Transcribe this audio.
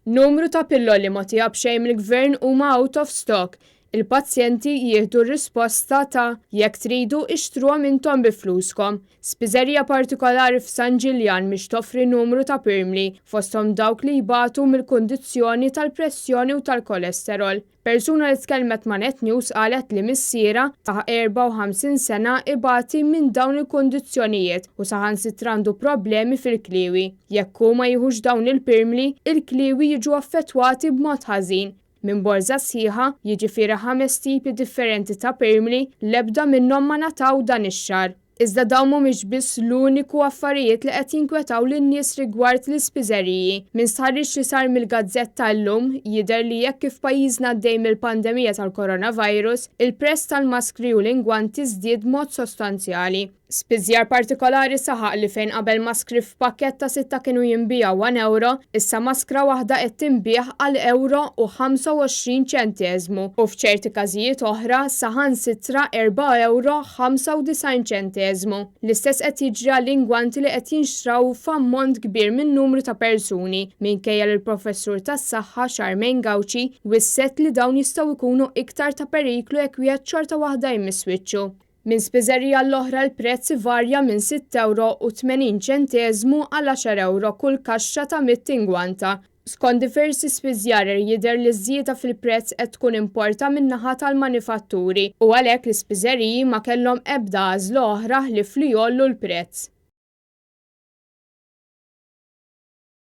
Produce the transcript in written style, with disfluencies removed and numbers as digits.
Numru ta' pilloli mogħtija b'xejn mill-Gvern huma out of stock. Il-pazjenti jieħdu r-risposta ta' jekk tridu ixtruhom intom bi fluskom. Spiżerija partikolari f'San Ġiljan mhix toffri numru ta' pirmli, fosthom dawk li jbatu mill-kundizzjoni tal-pressjoni u tal-kolesterol. Persuna li tkellmet ma' Net News qalet li missierha, ta' 54 sena, ibati minn dawn il-kundizzjonijiet u saħansitra għandu problemi fil-kliewi. Jekk hu ma jieħux dawn il-pirmli, il-kliewi jiġu affettwati b'mod ħażin. Minn borża sħiħa, jiġifieri ħames tipi differenti ta' pirmli, l-ebda minnhom ma ngħataw dan ix-xahar. Iżda dawn mhumiex biss l-uniku affarijiet li qed jinkwetaw lin-nies rigward l-ispiżeriji. Minn stħarriġ li sar mill-gazzetta Illum, jidher li hekk kif pajjiżna għaddej mill-pandemija tal-coronavirus, il-prezz tal-maskri u l-ingwanti żdied b'mod sostanzjali. Spiżjar partikolari saħaq li fejn qabel maskri f'pakkett ta' sitta kienu jinbiegħu għan ewro, issa maskra waħda qed tinbiegħ għal ewro u 25 ċenteżmu u f'ċerti każijiet oħra saħansitra erba' ewro 95 ċenteżmu. L-istess qed jiġri għall-ingwanti li qed jinxtraw f'ammont kbir minn numru ta' persuni, minkejja li l-Professur tas-Saħħa Charmaine Gauci wisset li dawn jistgħu jkunu iktar ta' periklu jekk wieħed xorta waħda jmiss wiċċu. Minn spiżerija għall-oħra l-prezz ivarja minn sitt ewro u 80 ċenteżmu għal għaxar ewro kull kaxxa ta' mitt ingwanta. Skont diversi spiżjarer jidher li ż-żieda fil-prezz qed tkun importa min-naħa tal-manifatturi u għalhekk l-ispiżeriji ma kellhom ebda għażla oħra ħlief li jgħollu l-prezz.